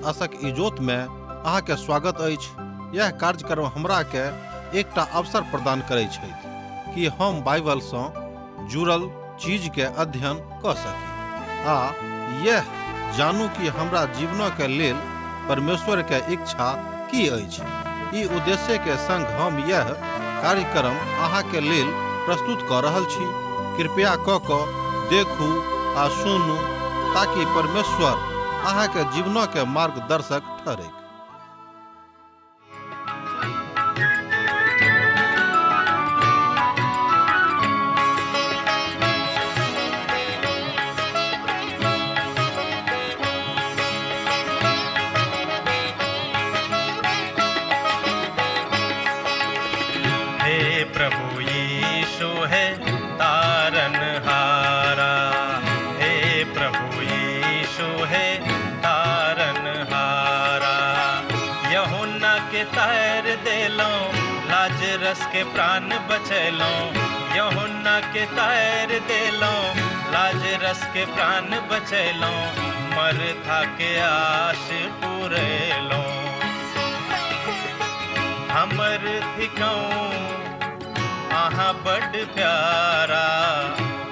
आशक इजोत में अहाँ के स्वागत अछि। यह कार्यक्रम हमरा के एकटा अवसर प्रदान करै छथि कि हम बाइबल सँ जुड़ल चीज के अध्ययन क सकी आ यह जानू कि हमरा जीवन के लेल परमेश्वर के इच्छा की अछि। ई उद्देश्य के संग हम यह कार्यक्रम अहाँ के लेल प्रस्तुत क रहल छी। कृपया क क देखू आ सुनू ताकि परमेश्वर अहाँ के जीवन के मार्गदर्शक ठहरैक। हे प्रभु यीशु है तारन हारा, हे प्रभु यीशु है तारन हारा। यहुन्ना के तार देलो, लाजरस के प्राण बचैलो। यहुन्ना के तार देलो, लाजरस के प्राण बचैलो। मरथा के आश पुरेलो। हमर थिकौं अहाँ बड प्यारा,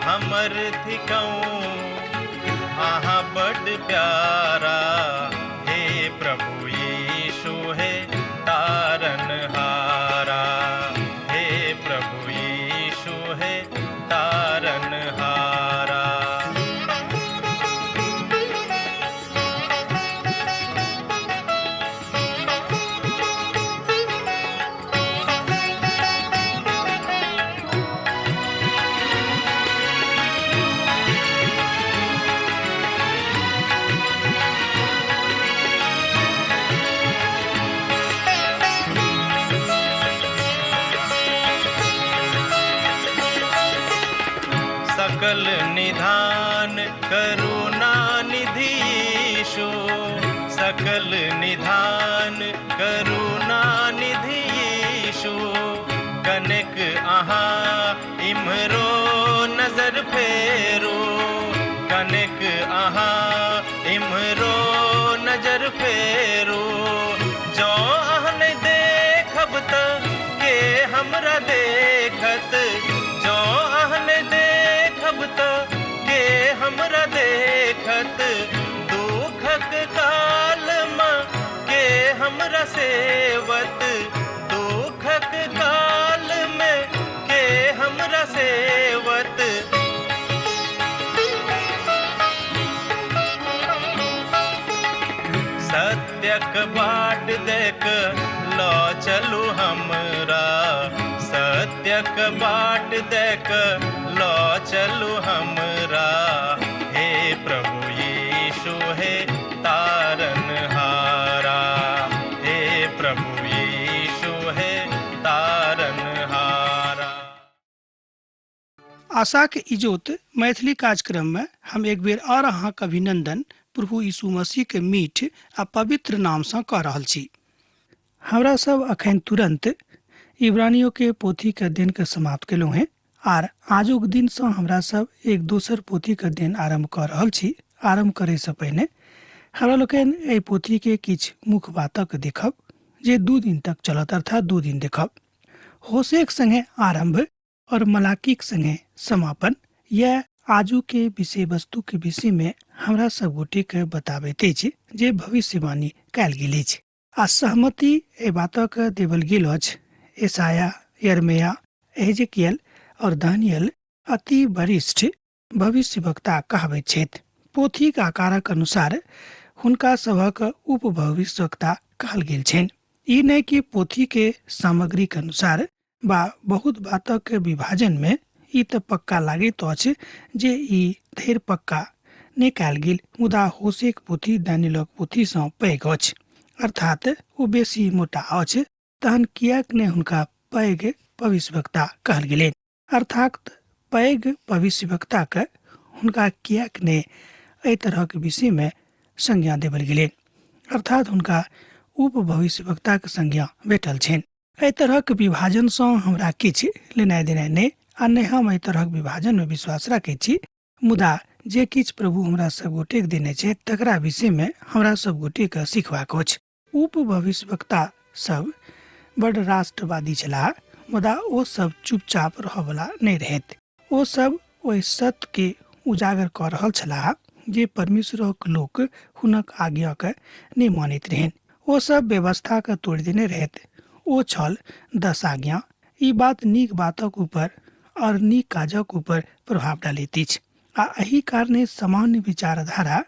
हमर थिकौं अहाँ बड प्यारा। हे प्रभु यीशु हे तारन हारा, हे प्रभु यीशु हे तारन हारा। सकल निधान करुणा निधि यीशु, सकल निधान करुणा निधि यीशु। कनेक अहाँ इम्हरो नजर फेरू, कनेक अहाँ इम्हरो नजर फेरू। जँ अहाँ नहि देखब त के हमरा देखत, जँ अहाँ नहि देखब त के हमरा देखत। दुखक काल मे के हमरा सेवत, दुखक काल मे के हमरा सेवत। सत्यक बाट देख ल चलू हमरा, सत्यक बाट देख ल चलू हमरा। हे प्रभु यीशु हे तारन हारा, हे प्रभु यीशु हे तारन हारा। आशाक इजोत मैथिली कार्यक्रम में हम एक बेर और अहाँक अभिनंदन प्रभु यीशु मसीह के मीठ आ पवित्र नाम सँ कऽ रहल छी। हमरा सब अखन तुरंत इब्रानियों के पोथी के अध्ययन के समाप्त केलहुँ हेँ आर आजुक दिन सँ हमरा सब एक दोसर पोथी के अध्ययन आरंभ कऽ रहल छी। आरंभ करे सँ पहिने हमरा लोकनि एहि पोथी के किछु मुख्य बातक देखब जे 2 दिन तक चलत, अर्थात 2 दिन देखब। होशेक संगे आरंभ और मलाकीक संगे समापन, यह आजू के विषय वस्तु के विषय में हमरा सब गोटे के बताबैत अछि जे भविष्यवाणी कयल गेल अछि आ सहमति एहि बातक देवल गेल अछि। यशायाह, यिर्मयाह, एजेकियल और दानियल अति वरिष्ठ भविष्यवक्ता कहबैत छथि। पोथीक आकारक अनुसार हुनका सभक उप भविष्यवक्ता कहल गेल छनि। ई नहि कि पोथी के सामग्रीक अनुसार बा बहुत बातक विभाजन में ई तऽ पक्का लागैत अछि जे ई धरि पक्का नहि कयल गेल, मुदा होशेक पोथी दानियलक पोथी सँ पैघ अछि, अर्थात ओ बेसी मोटा अछि, तहन किएक नहि हुनका पैघ भविष्यवक्ता कहल गेलनि। अर्थात पैघ भविष्यवक्ताके हुनका किएक नहि एहि तरहक विषयमे संज्ञा देबल गेलनि, अर्थात हुनका उप भविष्यवक्ताक संज्ञा भेटल छनि। एहि तरहक विभाजनसँ हमरा किछु लेनाइ देनाइ नहि आ नहि हम एहि तरहक विभाजनमे विश्वास राखै छी, मुदा जे किछु प्रभु हमरा सब गोटेक देने छै तकरा विषयमे हमरा सब गोटेके सिखबाक अछि। उप भविष्यवक्ता सब बड राष्ट्रवादी छलाह, मुदा ओ सब चुपचाप रहऽवला नहि रहथि। ओ सब ओहि सत्यके उजागर कऽ रहल छलाह जे परमेश्वरक लोक हुनक आज्ञाके नहि मानैत रहनि। ओ सब व्यवस्थाके तोड़ि देने रहथि। ओ छल 10 आज्ञा। ई बात नीक बातक ऊपर और नीक काजक ऊपर प्रभाव डालैत अछि आ एहि कारणे सामान्य विचारधारा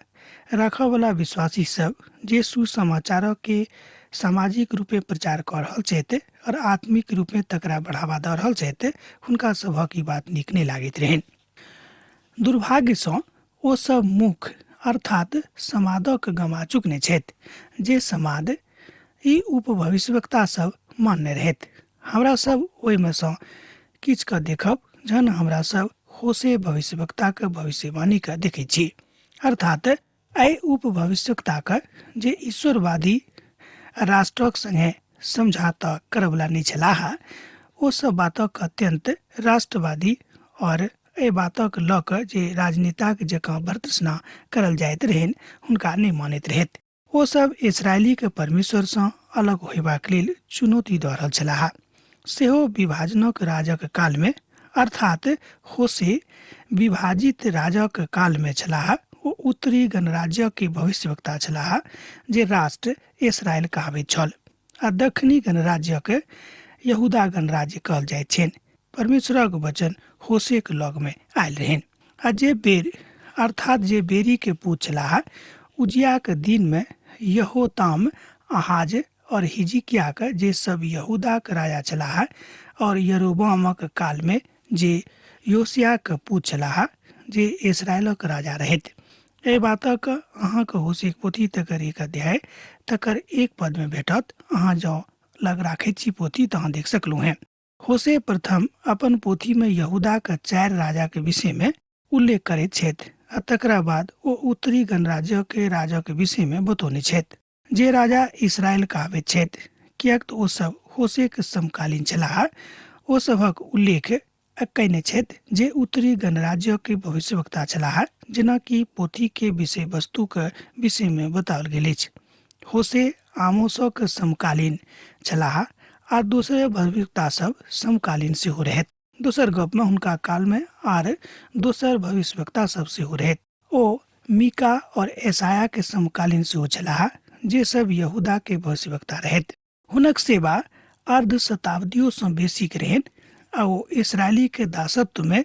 राखऽवला विश्वासी सब जे सुसमाचारके सामाजिक रूपे प्रचार कऽ रहल छथि और आत्मिक रूपे तकरा बढ़ावा दऽ रहल छथि, हुनका सभक ई बात नीक नहि लागैत रहनि। दुर्भाग्यसँ ओ सब मुख अर्थात समादक गमा चुकने छथि, जे समाद ई उप भविष्यवक्ता सब मानने रहथि। हमरा सब ओहिमे सँ किछु के देखब जहन हमरा सब होशे भविष्यवक्ताके भविष्यवाणीके देखै छी। अर्थात एहि उप भविष्यवक्ताके जे ईश्वरवादी राष्ट्रक संगे समझौता करऽवला नहि छलाह, ओ सब बातक अत्यंत राष्ट्रवादी और एहि बातक लऽ कऽ जे राजनेताक जकाँ भर्त्सना करल जाइत रहनि हुनका नहि मानैत रहथि। ओ सब इसराइलीके परमेश्वरसँ अलग होयबाक लेल चुनौती दऽ रहल छलाह। सेहो विभाजनक राजक कालमे, अर्थात होशे विभाजित राजक कालमे छलाह। ओ उत्तरी गणराज्यके भविष्यवक्ता छलाह जे राष्ट्र इसराइल कहाबैत छल आ दक्षिणी गणराज्यके यहूदा गणराज्य कहल जाइत छनि। परमेश्वरक वचन होशेक लगमे आयल रहनि आ जे बेर अर्थात जे बेरी के पूत छलाह, उजियाक दिनमे यहोताम, आहाज और हिजकियाक जे सब यहूदाक राजा छलाह और यरोबामक कालमे जे योशियाक पूत छलाह, जे इसराइलक राजा रहथि। एहि बातक अहाँक होशेक पोथी तकर 1 अध्याय तकर 1 पदमे भेटत। अहाँ जँ लग राखैत छी पोथी तऽ अहाँ देख सकलहुँ हेँ। होशे प्रथम अपन पोथीमे यहूदाक 4 राजाक विषयमे उल्लेख करैत छथि आ तकरा बाद ओ उत्तरी गणराज्यके राजाक विषयमे बतौने छथि, जे राजा इसराइल कहाबैत छथि, किएक तऽ ओ सब होशेक समकालीन छलाह। ओ सभक उल्लेख कयने छथि जे उत्तरी गणराज्यके भविष्यवक्ता छलाह, जेनाकि पोथीके विषय वस्तुक विषयमे बताओल गेल अछि। होशे आमोसक समकालीन छलाह आ दोसर भविष्यवक्ता सब समकालीन सेहो रहथि। दोसर गपमे हुनका कालमे आर दोसर भविष्यवक्ता सब सेहो रहथि। ओ मीका और एसाया के समकालीन सेहो छलाह, जे सब यहूदा के भविष्यवक्ता रहथि। हुनक सेवा अर्ध शताब्दियोसँ बेसीके रहनि आ ओ इसराइलीके दासत्वमे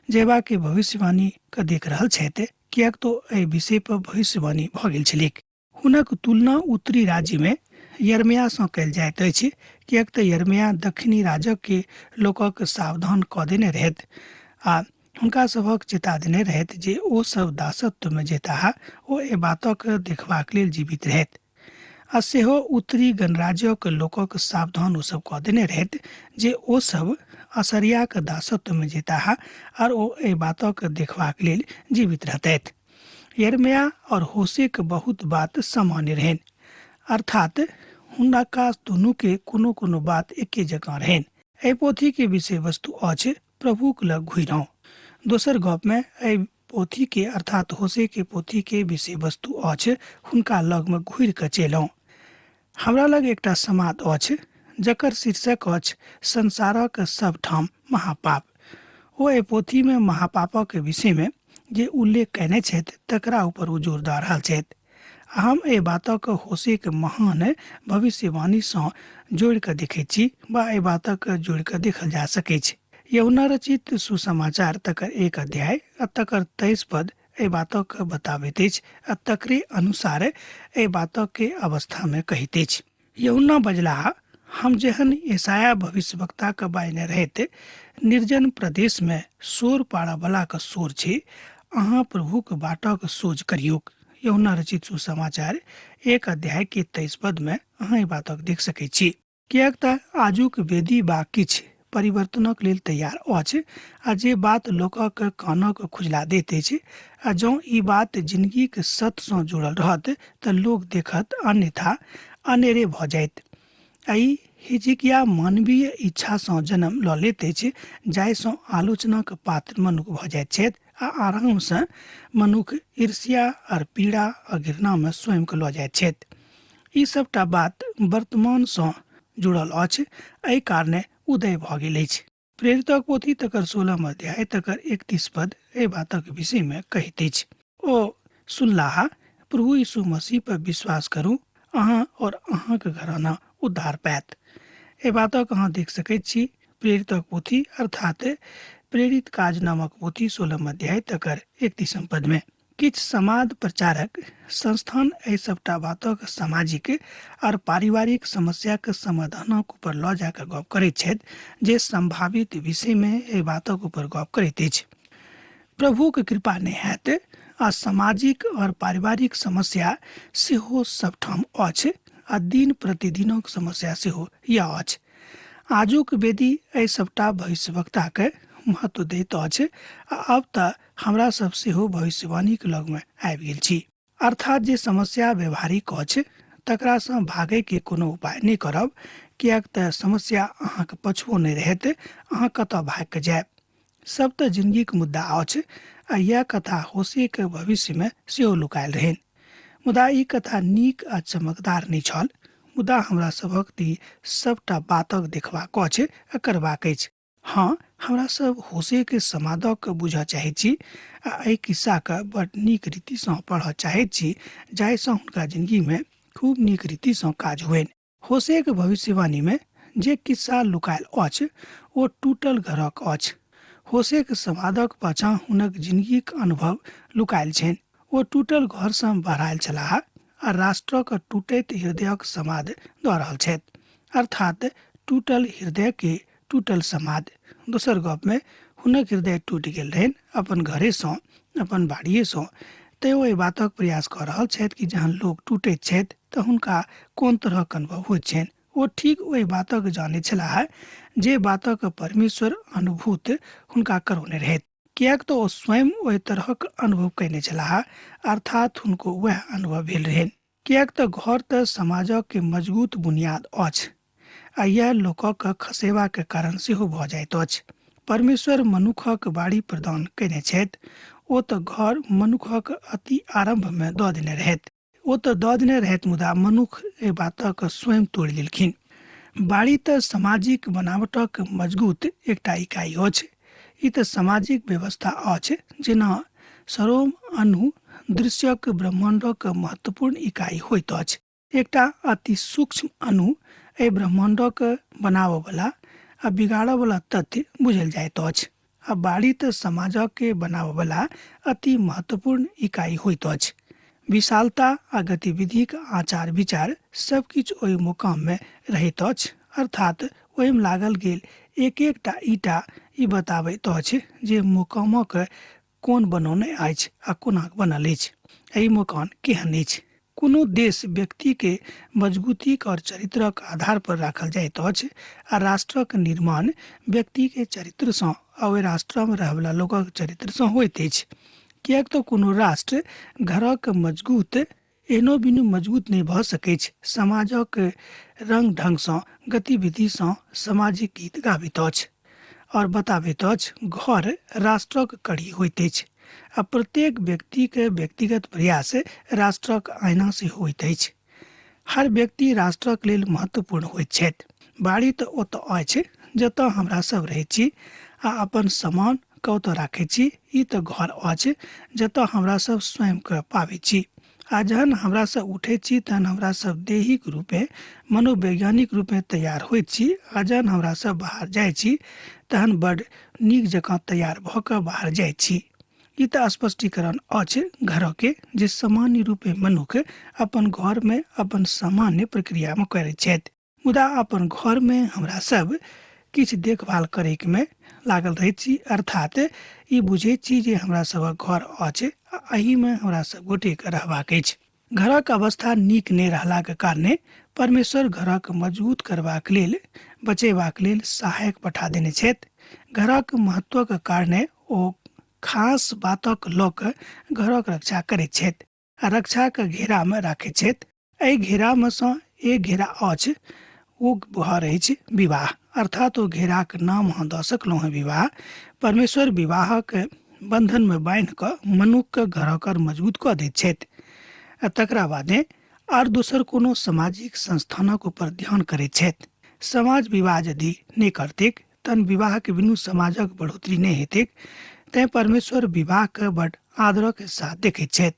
जयबाके भविष्यवाणी के देख रहल छथि, किएक तो एहि विषय पर भविष्यवाणी भऽ गेल छलैक। हुनक तुलना उत्तरी राज्यमे यर्मयासँ कयल जाइत अछि, किएक तऽ यर्मया दक्षिणी राज्यके लोकक सावधान कऽ देने रहथि आ हुनका सभक चेता देने रहथि जे ओ सब दासत्वमे जेताह, ओ एहि बातक देखबाक लेल जीवित रहथि। आ सेहो उत्तरी गणराज्यक लोकक सावधान ओ सब कऽ देने रहथि जे ओ सब असरियाक दासत्वमे जेताह आर ओ एहि बातक देखबाक लेल जीवित रहतथि। यिर्मयाह और होशेक बहुत बात सामान्य रहनि, अर्थात हुनका दुनू के कोनो कोनो बात एके जकाँ रहनि। एहि पोथी के विषय वस्तु अछि प्रभुक लग घुरिआउ। दोसर गप में एहि पोथी के अर्थात होशे के पोथी के विषय वस्तु अछि हुनका लग में घुरि कऽ चलि आउ। हमरा लग एकटा समाद अछि जकर शीर्षक अछि संसारक सब ठाम महापाप। ओ एहि पोथी में महापापक विषय में जे उल्लेख कयने छथि तकरा ऊपर ओ जोर दऽ रहल छथि। आ हम एहि बातक होशेक महान भविष्यवाणीसँ जोड़ि कऽ देखैत छी वा एहि बातक जोड़ि कऽ देखल जा सकैछ। यहुना रचित सुसमाचार तकर 1 अध्याय आ तकर 23 पद एहि बातक बताबैत अछि आ तकरे अनुसार एहि बातक के अवस्था में कहैत अछि। यहुना बजलाह, हम जेहन यशायाह भविष्यवक्ता के बाजने रहैत निर्जन प्रदेश में शोर पाड़ऽ के शोर छी, अहाँ प्रभुक बाटक सोझ करियौक। यहुना रचित सुसमाचार 1 अध्याय के 23 पद में अहाँ एहि बातक देख सकै छी। किएक तऽ आजुक वेदी बा किछु परिवर्तनक लेल तैयार अछि आ जे बात लोकक कानक खुजला दैत अछि, आ जँ ई बात जिनगीक सतसँ जुड़ल रहत तऽ लोक देखत, अन्यथा अनेरे भऽ जायत। आ ई हिजकिया मानवीय इच्छासँ जन्म लऽ लैत अछि, जाहिसँ आलोचनाक पात्र मनुख भऽ जाइत छथि आ आरामसँ मनुख ईर्ष्या आर पीड़ा आ घृणामे स्वयंके लऽ जाइत छथि। ई सभटा बात वर्तमानसँ जुड़ल अछि, एहि कारणे उदय भऽ गेल अछि। प्रेरितक पोथी तकर 16 अध्याय तकर 31 पद एहि बातक विषयमे कहैत अछि, ओ सुनलाहा प्रभु यीशु मसीह पर विश्वास करू, अहाँ और अहाँके घराना उद्धार पायत। एहि बातक अहाँ देख सकैत छी प्रेरितक पोथी अर्थात प्रेरित काज नामक पोथी 16 अध्याय तकर 31 पदमे। किछु समाद प्रचारक संस्थान एहि सभटा बातक सामाजिक आओर पारिवारिक समस्याक समाधानक ऊपर लऽ जा कऽ गप करैत छथि, जे सम्भावित विषयमे एहि बातक ऊपर गप करैत अछि। प्रभुक कृपा नहि हैत आ सामाजिक आओर पारिवारिक समस्या सेहो सभठाम अछि आ दिन प्रतिदिनक समस्या सेहो यह अछि। आजुक वेदी एहि सभटा भविष्यवक्ताके महत्व दैत अछि आ अब तऽ हमरा सब सेहो भविष्यवाणीक लगमे आबि गेल छी। अर्थात जे समस्या व्यवहारिक अछि तकरासँ भागयके कोनो उपाय नहि करब, किएक तऽ समस्या अहाँके पछुओ नहि रहत, अहाँ कतऽ भागि कऽ जायब। सब तऽ जिंदगीक मुद्दा अछि आ यैह कथा होशेके भविष्यमे सेहो लुकायल रहनि। मुदा ई कथा नीक आ चमकदार नहि छल, मुदा हमरा सभक ई सबटा बातक देखबाक अछि आ करबाक अछि। हँ, हमरा सब होशेके समादक बुझऽ चाहैत छी आ एहि किस्साके बड़ नीक रीतिसँ पढ़ऽ चाहैत छी, जाहिसँ हुनका जिंदगीमे खूब नीक रीतिसँ काज होइन। होशेक भविष्यवाणीमे जे किस्सा लुकायल अछि ओ टूटल घरक अछि। होशेक समादक पाछाँ हुनक जिंदगीक अनुभव लुकायल छनि। ओ टूटल घरसँ बहरायल छलाह आ राष्ट्रक टूटैत हृदयक समाद दऽ रहल छथि, अर्थात टूटल हृदय के टूटल समाद। दोसर गपमे हुनक हृदय टूटि गेल रहनि अपन घरेसँ, अपन बाड़िएसँ। तैँ ओ एहि बातक प्रयास कऽ रहल छथि कि जहन लोक टूटैत छथि तऽ हुनका कोन तरहक अनुभव होइत छनि। ओ ठीक ओहि बातक जानैत छलाह जे बातक परमेश्वर अनुभूत हुनका करौने रहथि, किएक तऽ ओ स्वयं ओहि तरहक अनुभव कयने छलाह, अर्थात हुनको वएह अनुभव भेल रहनि। किएक तऽ घर तऽ समाजक मजबूत बुनियाद अछि आ यैह लोकक खसेबाक कारण सेहो भऽ जाइत अछि। परमेश्वर मनुखक बाड़ी प्रदान कयने छथि, ओ तऽ घर मनुखक अति आरम्भमे दऽ देने रहथि। ओ तऽ दऽ देने रहथि, मुदा मनुख एहि बातक स्वयं तोड़ि लेलखिन। बाड़ी तऽ सामाजिक बनावटक मजगूत एकटा इकाई अछि। ई तऽ सामाजिक व्यवस्था अछि, जेना सरोम अणु दृश्यक ब्रह्माण्डक महत्वपूर्ण इकाई होइत अछि। एकटा अति सूक्ष्म अणु एहि ब्रह्माण्डक बनाबऽवला आ बिगाड़ऽवला तथ्य बुझल जाइत अछि आ बाड़ी तऽ समाजक बनाबऽवला अति महत्वपूर्ण इकाई होइत अछि। विशालता आ गतिविधिक आचार विचार सब किछु ओहि मुकाममे रहैत अछि, अर्थात ओहिमे लागल गेल एक एकटा ईंटा ई बताबैत अछि जे मुकामक कोन बनौने अछि आ कोना बनल अछि, एहि मकान केहन अछि। कोनो देश व्यक्तिके मजबूतीक और चरित्रक आधार पर राखल जाइत अछि आ राष्ट्रक निर्माण व्यक्तिके चरित्रसँ आ ओहि राष्ट्रमे रहयवला लोकक चरित्रसँ होइत अछि। किएक तऽ कोनो राष्ट्र घरक मजगूत एहनो बिनु मजगूत नहि भऽ सकैछ। समाजक रंग ढंगसँ, गतिविधिसँ सामाजिक गीत गाबैत अछि और बताबैत अछि। घर राष्ट्रक कड़ी होइत अछि आ प्रत्येक व्यक्तिके व्यक्तिगत प्रयास राष्ट्रक आईना सेहो होइत अछि। हर व्यक्ति राष्ट्रक लेल महत्वपूर्ण होइत छथि। बाड़ी तऽ ओतऽ अछि जतऽ हमरा सब रहैत छी आ अपन सामान के ओतऽ राखैत छी। ई तऽ घर अछि जतऽ हमरा सब स्वयं के पाबैत छी आ जहन हमरा सब उठैत छी तहन हमरा सब दैहिक रूपे मनोवैज्ञानिक रूपे तैयार होइत छी आ जहन हमरा सब बाहर जाइ छी तहन बड नीक जकाँ तैयार भऽ कऽ बाहर जाइ छी। ई तऽ स्पष्टीकरण अछि घरके, जे सामान्य रूपे मनुख अपन घरमे अपन सामान्य प्रक्रियामे करैत छथि। मुदा अपन घरमे हमरा सब किछु देखभाल करैमे लागल रहैत छी, अर्थात ई बुझैत छी जे हमरा सभक घर अछि आ एहिमे हमरा सब गोटेके रहबाक अछि। घरक अवस्था नीक नहि रहलाक कारणे परमेश्वर घरक मजबूत करबाक लेल, बचेबाक लेल सहायक पठा देने छथि। घरक महत्वक कारणे ओ खास बातक लऽ कऽ घरक रक्षा करैत छथि आ रक्षाक घेरामे राखैत छथि। एहि घेरामे सँ एक घेरा अछि, ओ घर अछि विवाह, अर्थात ओ घेराक नाम अहाँ दऽ सकलहुँ हेँ विवाह। परमेश्वर विवाहक बंधनमे बान्हि कऽ मनुक्खके घरक मजबूत कऽ दैत छथि आ तकरा बादे आर दोसर कोनो सामाजिक संस्थानक ऊपर ध्यान करैत छथि। समाज विवाह यदि नहि करतैक तहन विवाहके बिनु समाजक बढ़ोतरी नहि हेतैक। तैँ परमेश्वर विवाहके बड आदरक साथ देखैत छथि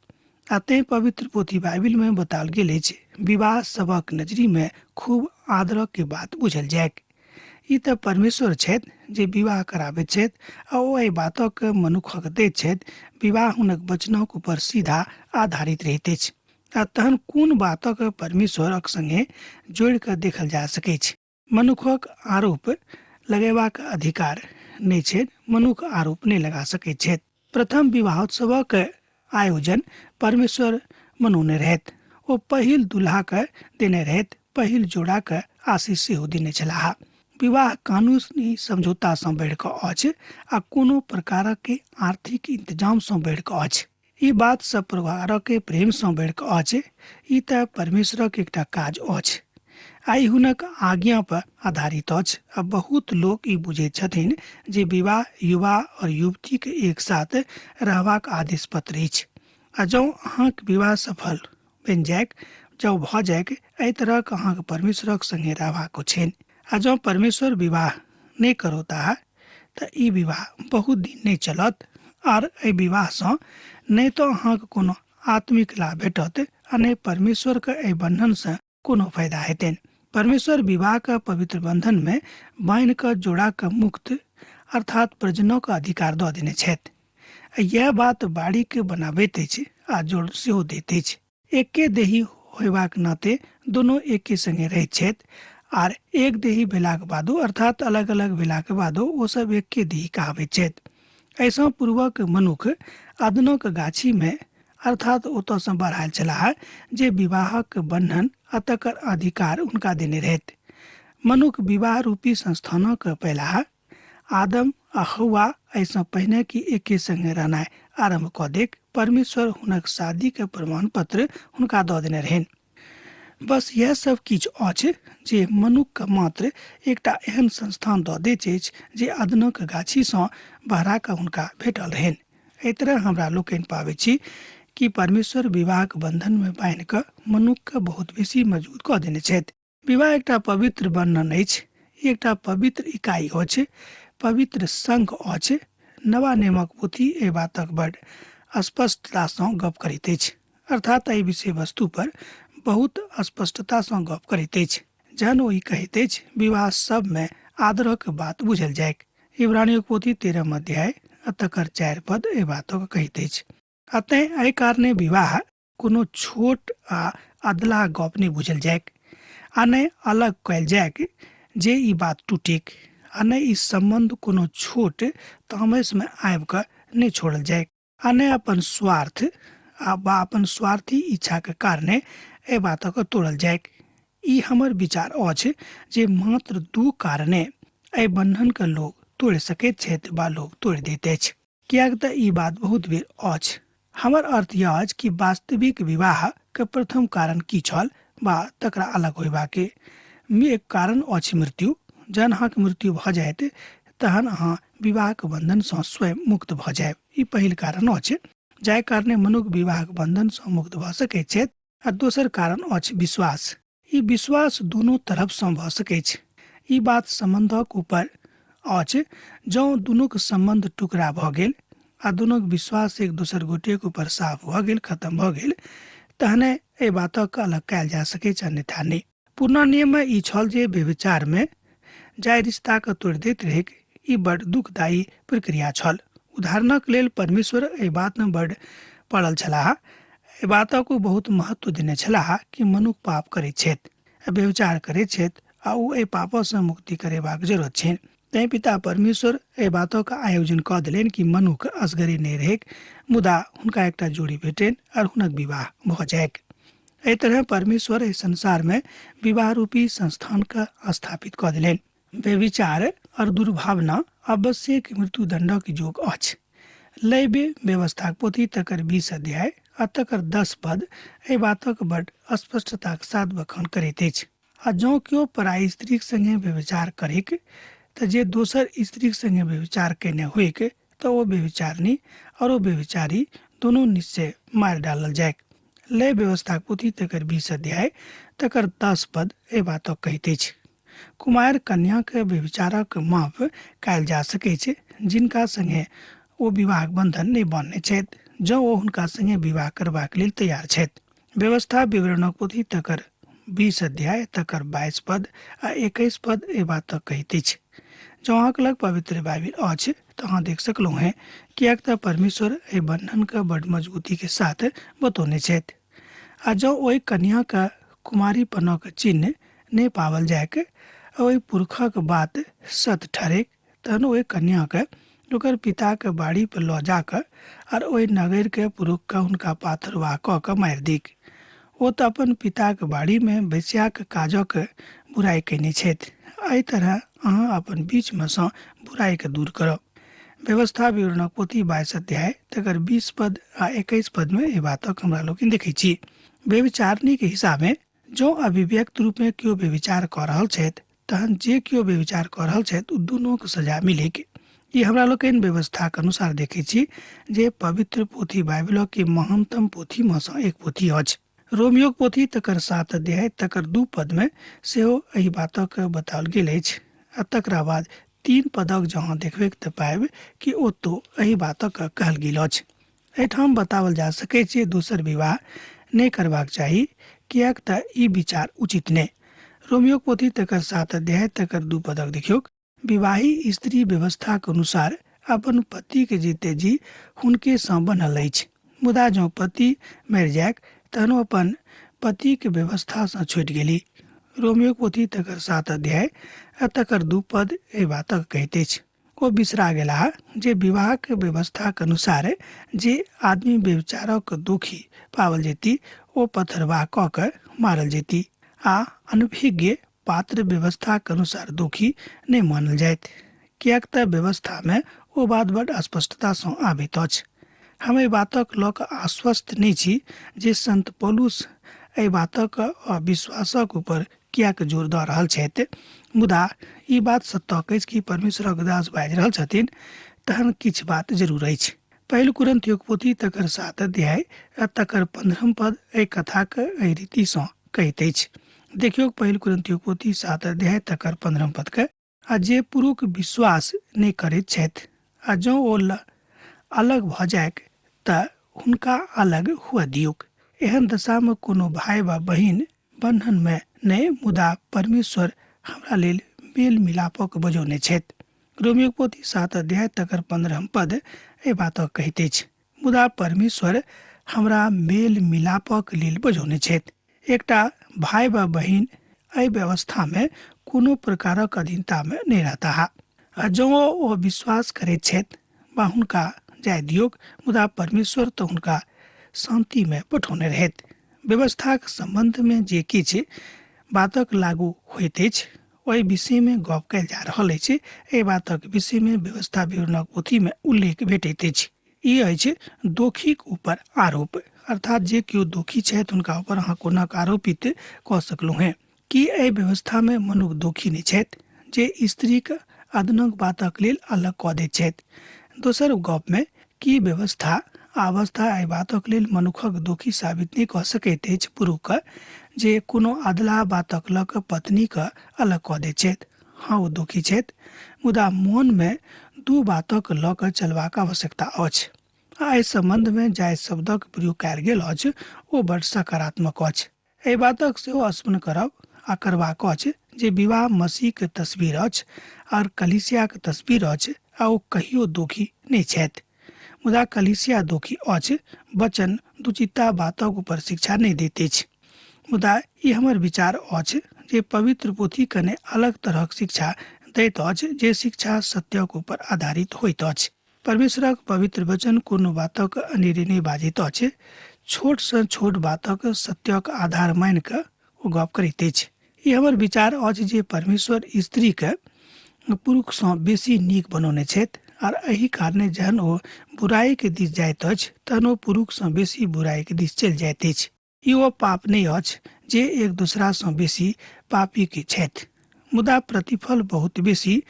आ तैँ पवित्र पोथी बाइबिलमे बताओल गेल अछि विवाह सभक नजरीमे खूब आदरक बात बुझल जाय। ई तऽ परमेश्वर छथि जे विवाह कराबैत छथि आ ओ एहि बातक मनुखक दैत छथि। विवाह हुनक वचनक ऊपर सीधा आधारित रहैत अछि आ तहन कोन बातक परमेश्वरक संगे जोड़ि कऽ देखल जा सकैछ। मनुखक आरोप लगेबाक अधिकार नहि छै, मनुख आरोप नहि लगा सकैत छथि। प्रथम विवाहोत्सवक आयोजन परमेश्वर मनौने रहथि। ओ पहिल दुल्हाके देने रहथि, पहिल जोड़ाके आशीष सेहो देने छलाह। विवाह कानूनी समझौतासँ बढ़ि कऽ अछि आ कोनो प्रकारक आर्थिक इंतजामसँ बढ़ि कऽ अछि। ई बात सब प्रकारक प्रेमसँ बढ़ि कऽ अछि। ई तऽ परमेश्वरक एकटा काज अछि आ ई हुनक आज्ञा पर आधारित अछि। आ बहुत लोक ई बुझैत छथिन जे विवाह युवा और युवती के एक साथ रहबाक आदेश पत्र अछि आ जँ अहाँक विवाह सफल बनि जाइक, जँ भऽ जाइक, एहि तरहक अहाँके परमेश्वरक संगे रहबाक छनि। आ जँ परमेश्वर विवाह नहि करौताह तऽ ई विवाह बहुत दिन नहि चलत आर एहि विवाहसँ नहि तऽ अहाँके कोनो आत्मिक लाभ भेटत आ नहि परमेश्वरके एहि बन्धनसँ कोनो फायदा हेतनि। परमेश्वर विवाहके पवित्र बन्धनमे बान्हि कऽ जोड़ाके मुक्त अर्थात प्रजनक अधिकार दऽ देने छथि। इएह बात बाड़ीके बनाबैत अछि आ जोड़ सेहो दैत अछि। एके देही होयबाक नाते दुनू एके संगे रहैत छथि आर एक देही भेलाक बादो अर्थात अलग अलग भेलाक बादो ओ सब एके देही कहाबैत छथि। एहिसँ पूर्वक मनुख अदनक गाछीमे अर्थात ओतऽसँ बढ़ायल छलाह जे विवाहक बन्धन आ तकर अधिकार हुनका देने रहथि। मनुख विवाह रूपी संस्थानक पहिलाह आदम आ हौवा एहिसँ पहिने कि एके संगे रहनाइ आरम्भ कऽ देक परमेश्वर हुनक शादीके प्रमाण पत्र हुनका दऽ देने रहनि। बस इएह सब किछु अछि जे मनुखके मात्र एकटा एहन संस्थान दऽ दैत अछि जे अदनक गाछीसँ बहरा कऽ हुनका भेटल रहनि। एहि तरह हमरा लोकनि पाबै छी कि परमेश्वर विवाहक बन्धनमे बान्हि कऽ मनुखके बहुत बेसी मजबूत कऽ देने छथि। विवाह एकटा पवित्र बन्धन अछि, एकटा पवित्र इकाई अछि, पवित्र संघ अछि। नवा नियमक पोथी एहि बातक बड स्पष्टतासँ गप करैत अछि, अर्थात एहि विषय वस्तु पर बहुत स्पष्टतासँ गप करैत अछि। जहन ओ ई कहैत अछि विवाह सबमे आदरक बात बुझल जाइक। इब्रानियों पोथी 13 अध्याय आ तकर 4 पद एहि बातक कहैत अछि। आ तेँ एहि कारणे विवाह कोनो छोट आ अदला गप नहि बुझल जाइक आ नहि अलग कयल जाइक जे ई बात टूटिक आ नहि ई सम्बन्ध कोनो छोट तामसमे आबि कऽ नहि छोड़ल जाइक आ नहि अपन स्वार्थ आ वा अपन स्वार्थी इच्छाके कारणे एहि बातक तोड़ल जाइक। ई हमर विचार अछि जे मात्र दू कारणे एहि बन्धनके लोक तोड़ि सकैत छथि वा लोक तोड़ि दैत अछि, किएक तऽ ई बात बहुत बेर अछि। हमर अर्थ यह अछि कि वास्तविक विवाह के प्रथम कारण की छल वा तकरा अलग होयबाके एक कारण अछि मृत्यु। जहन अहाँके मृत्यु भऽ जायत तहन अहाँ विवाहक बंधनसँ स्वयं मुक्त भऽ जायब। ई पहिल कारण अछि जाहि कारणे मनुख विवाहक बंधनसँ मुक्त भऽ सकैत छथि। आ दोसर कारण अछि विश्वास। ई विश्वास दुनू तरफसँ भऽ सकैछ। ई बात सम्बन्धक ऊपर अछि। जँ दुनूक सम्बन्ध टुकड़ा भऽ गेल आ दुनूक विश्वास एक दोसर गोटेक ऊपर साफ भऽ गेल, खत्म भऽ गेल, तहने एहि बातक अलग कयल जा सकैछ, अन्यथा नहि। पुरना नियममे ई छल जे व्यभिचारमे जाहि रिश्ताके तोड़ि दैत रहैक, ई बड़ दुखदायी प्रक्रिया छल। उदाहरणक लेल परमेश्वर एहि बातमे बड़ पड़ल छलाह। एहि बातक ओ बहुत महत्व देने छलाह कि मनुख पाप करैत छथि आ व्यभिचार करैत छथि आ ओ एहि पापसँ मुक्ति करेबाक जरूरत छनि। तैँ पिता परमेश्वर एहि बातक आयोजन कऽ देलनि कि मनुख असगरे नहि रहैक, मुदा हुनका एकटा जोड़ी भेटनि और हुनक विवाह भऽ जाइक। एहि तरह परमेश्वर एहि संसारमे विवाह रूपी संस्थानके स्थापित कऽ देलनि। व्यभिचार और दुर्भावना आवश्यक मृत्युदंडक योग अछि। लैबे व्यवस्थाक पोथी तकर 20 अध्याय आ तकर 10 पद एहि बातक बड स्पष्टताक साथ बखान करैत अछि। आ जँ केओ पराई स्त्रीक संगे व्यभिचार करिक तऽ जे दोसर स्त्रीक संगे व्यभिचार कयने होइक तऽ ओ व्यभिचारिणी आओर ओ व्यभिचारी दुनू निश्चय मारि डालल जाय। लय व्यवस्थाक पोथी तकर 20 अध्याय तकर 10 पद एहि बातक कहैत अछि। कुमारि कन्याके व्यभिचारक माफ कयल जा सकैत छै जिनका संगे ओ विवाहक बंधन नहि बान्हने छथि, जँ ओ हुनका संगे विवाह करबाक लेल तैयार छथि। व्यवस्था विवरणक पोथी तकर 20 अध्याय तकर 22 पद आ 21 पद एहि बातक कहैत अछि। जँ अहाँके लग पवित्र बाइबिल अछि तऽ अहाँ देख सकलहुँ हेँ, किएक तऽ परमेश्वर एहि बन्धनके बड मजबूतीके साथ बतौने छथि। आ जँ ओहि कन्याके कुमारीपनक चिन्ह नहि पाओल जाइक आ ओहि पुरखक बात सत ठहरैक, तहन ओहि कन्याके ओकर पिताके बाड़ी पर लऽ जाकऽ आर ओहि नगरके पुरुषके हुनका पाथरवाह कऽ कऽ मारि दिक। ओ तऽ अपन पिताके बाड़ीमे वेश्याक काजक बुराइ कयने छथि। एहि तरह अहाँ अपन बीचमे सँ बुराइके दूर करब। व्यवस्था विवरणक पोथी 22 अध्याय तकर 20 पद आ 21 पदमे एहि बातक हमरा लोकनि देखै छी। व्यभिचारिणीके हिसाबे जँ अभिव्यक्त रूपमे केओ व्यभिचार कऽ रहल छथि तहन जे केओ व्यभिचार कऽ रहल छथि ओ दुनूके सजा मिलैक। ई हमरा लोकनि व्यवस्थाक अनुसार देखै छी जे पवित्र पोथी बाइबिलक के महानतम पोथीमे सँ एक पोथी अछि। रोमियोक पोथी तकर 7 अध्याय तकर 2 पदमे सेहो एहि बातक बताओल गेल अछि आ तकरा बाद 3 पदक जहाँ देखबैक तऽ पाबि कि ओतौ एहि बातक कहल गेल अछि। एहिठाम बताओल जा सकैत जे दोसर विवाह नहि करबाक चाही, किएक तऽ ई विचार उचित नहि। रोमियोक पोथी तकर 7 अध्याय तकर 2 पदक देखियौक। विवाही स्त्री व्यवस्थाक अनुसार अपन पतिके जीते जी हुनके सँ बनल अछि, मुदा जँ पति मरि जायक तहन ओ अपन पतिके व्यवस्थासँ छूटि गेली। रोमियोक पोथी तकर 7 अध्याय आ तकर 2 पद एहि बातक कहैत अछि। ओ बिसरा गेलाह जे विवाहक व्यवस्थाक अनुसार जे आदमी व्यभिचारक दोषी पाओल जेती ओ पथरवाह कऽ कऽ मारल जेती आ अनभिज्ञ पात्र व्यवस्थाक अनुसार दोषी नहि मानल जाइत, किएक तऽ व्यवस्थामे ओ बात बड स्पष्टतासँ आबैत अछि। हम एहि बातक लऽ कऽ आश्वस्त नहि छी जे संत पौलुस एहि बातक अविश्वासक ऊपर किएक जोर दऽ रहल छथि, मुदा ई बात सत्यक अछि कि परमेश्वरक दास बाजि रहल छथिन तहन किछु बात जरूर अछि। पहिल कुरिन्थियोक पोथी तकर 7 अध्याय आ तकर 15 पद एहि कथाक एहि रीतिसँ कहैत अछि। देखियौ पहिल कुरिन्थियोक पोथी 7 अध्याय तकर 15 पदके। आ जे पुरुष विश्वास नहि करैत छथि आ जँ ओ अलग भऽ जाइक तऽ हुनका अलग हुअ दियौक। एहन दशामे कोनो भाय वा बहिन बन्धनमे नहि, मुदा परमेश्वर हमरा लेल मेल मिलापक बजौने छथि। रोमियोक पोथी 7 अध्याय तकर 15 पद एहि बातक कहैत अछि। मुदा परमेश्वर हमरा मेल मिलापक लेल बजौने छथि। एकटा भाय वा बहिन एहि व्यवस्थामे कोनो प्रकारक अधीनतामे नहि रहताह आ जँ ओ विश्वास करैत छथि वा हुनका जाय दियौक, मुदा परमेश्वर तऽ हुनका शान्तिमे पठौने रहथि। व्यवस्थाक सम्बन्धमे जे किछु बातक लागू होइत अछि ओहि विषयमे गप कयल जा रहल अछि। एहि बातक विषयमे व्यवस्था विवरणक पोथीमे उल्लेख भेटैत अछि। ई अछि दोषीक ऊपर आरोप, अर्थात जे केओ दोषी छथि हुनका ऊपर अहाँ कोना आरोपित कऽ सकलहुँ हेँ। की एहि व्यवस्थामे मनुख दोषी नहि छथि जे स्त्रीक अदनक बातक लेल अलग कऽ दैत छथि? दोसर गपमे की व्यवस्था अवस्था एहि बातक लेल मनुखक दोषी साबित नहि कऽ सकैत अछि पुरुषके जे कोनो अदला बातक लऽ कऽ पत्नीके अलग कऽ दैत छथि? हाँ, ओ दोषी छथि, मुदा मोनमे दू बातक लऽ कऽ चलबाक आवश्यकता अछि आ एहि सम्बन्धमे जाहि शब्दक प्रयोग कयल गेल अछि ओ बड्ड सकारात्मक अछि। एहि बातक सेहो स्मरण करब आ करबाक अछि जे विवाह मसीहके तस्वीर अछि आर कलीसियाके तस्वीर अछि आ ओ कहियो दोषी नहि छथि, मुदा कलीसिया दोषी अछि। वचन दुचिता बातक ऊपर शिक्षा नहि दैत अछि, मुदा ई हमर विचार अछि जे पवित्र पोथी कने अलग तरहक शिक्षा दैत अछि जे शिक्षा सत्यक ऊपर आधारित होइत अछि। परमेश्वरक पवित्र वचन कोनो बातक अनेरे नहि बाजैत अछि। छोट सँ छोट बातक सत्यक आधार मानि कऽ ओ गप करैत अछि। ई हमर विचार अछि जे परमेश्वर स्त्रीके पुरुषसँ बेसी नीक बनौने छथि आर एहि कारणे जहन ओ बुराइके दिस जाइत अछि तहन ओ पुरुषसँ बेसी बुराइके दिस चलि जाइत अछि। ई ओ पाप नहि अछि जे एक दोसरासँ बेसी पापी के छथि, मुदा प्रतिफल बहुत बेसी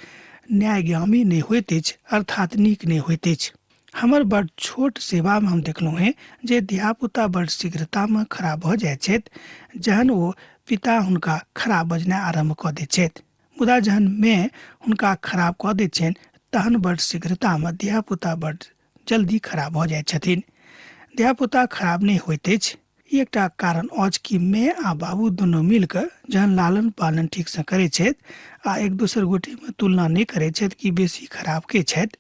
न्यायगामी नहि होइत अछि, अर्थात नीक नहि होइत अछि। हमर बड छोट सेवामे हम देखलहुँ हेँ जे धियापुता बड शीघ्रतामे खराब भऽ जाइत छथि जहन ओ पिता हुनका खराब बजनाइ आरम्भ कऽ दैत छथि, मुदा जहन माय हुनका खराब कऽ दैत छनि तहन बड शीघ्रतामे धियापुता बड जल्दी खराब भऽ जाइत छथिन। धियापुता खराब नहि होइत अछि, ई एकटा कारण अछि कि माय आ बाबू दुनू मिल कऽ जहन लालन पालन ठीकसँ करैत छथि आ एक दोसर गोटेमे तुलना नहि करैत छथि कि बेसी खराब के छथि,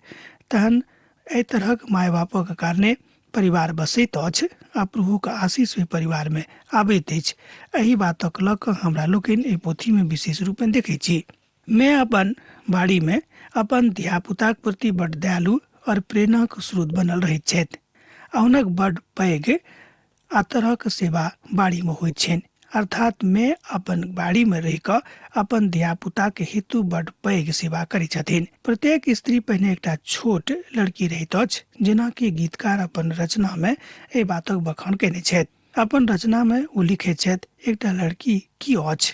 तहन एहि तरहक माय बापक कारणे परिवार बसैत अछि आ प्रभुक आशीष ओहि परिवारमे आबैत अछि। एहि बातक लऽ कऽ हमरा लोकनि एहि पोथीमे विशेष रूपेँ देखैत छी। माय अपन बाड़ीमे अपन धियापुताक प्रति बड्ड दयालु आओर प्रेरणाक स्रोत बनल रहैत छथि आ हुनक बड्ड पैघ आ तरहक सेवा बाड़ीमे होइत छनि। अर्थात माय अपन बाड़ीमे रहि कऽ अपन धियापुताक हेतु बड्ड पैघ सेवा करैत छथिन। प्रत्येक स्त्री पहिने एकटा छोट लड़की रहैत अछि, जेना कि गीतकार अपन रचनामे एहि बातक बखान कयने छथि। अपन रचनामे ओ लिखैत छथि, एकटा लड़की की अछि?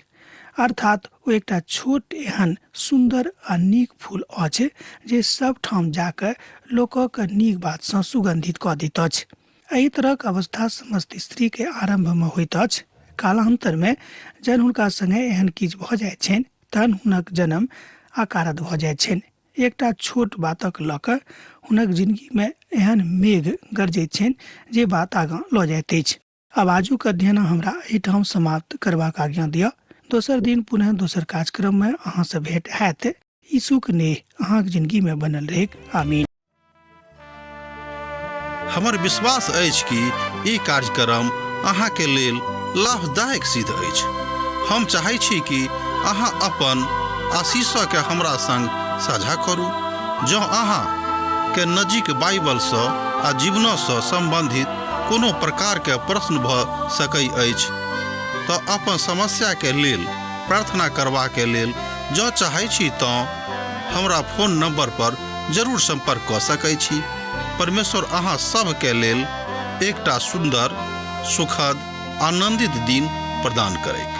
अर्थात ओ एकटा छोट एहन सुन्दर आ नीक फूल अछि जे सब ठाम जा कऽ लोकक नीक बातसँ सुगन्धित कऽ दैत अछि। एहि तरहक अवस्था समस्त स्त्रीके आरम्भमे होइत अछि। कालान्तरमे जहन हुनका सङ्गे एहन किछु भऽ जाइत छनि तहन हुनक जन्म अकारथ भऽ जाइत छनि। एकटा छोट बातक लऽ कऽ हुनक जिनगीमे एहन मेघ गरजैत छनि जे बात आगाँ लऽ जाइत अछि। आब आजुक अध्ययन हमरा एहिठाम समाप्त करबाक आज्ञा दिअ। दोसर दिन पुनः दोसर कार्यक्रममे अहाँसँ भेंट हैत। यीशुक नेह अहाँक जिनगीमे बनल रहैक। आमीन। हमर विश्वास अछि कि ई कार्यक्रम अहाँके लेल लाभदायक सिद्ध अछि। हम चाहै छी कि अहाँ अपन आशीषके हमरा संग साझा करू। जँ अहाँ के नजीक बाइबलसँ आ जीवनसँ सम्बन्धित कोनो प्रकारके प्रश्न भऽ सकै अछि तऽ अपन समस्याके लेल प्रार्थना करबाके लेल जँ चाहै छी तँ हमरा फोन नंबर पर जरूर संपर्क कऽ सकै छी। परमेश्वर अहाँ सभके लेल एकटा सुन्दर, सुखद, आनंदित दिन प्रदान करैक।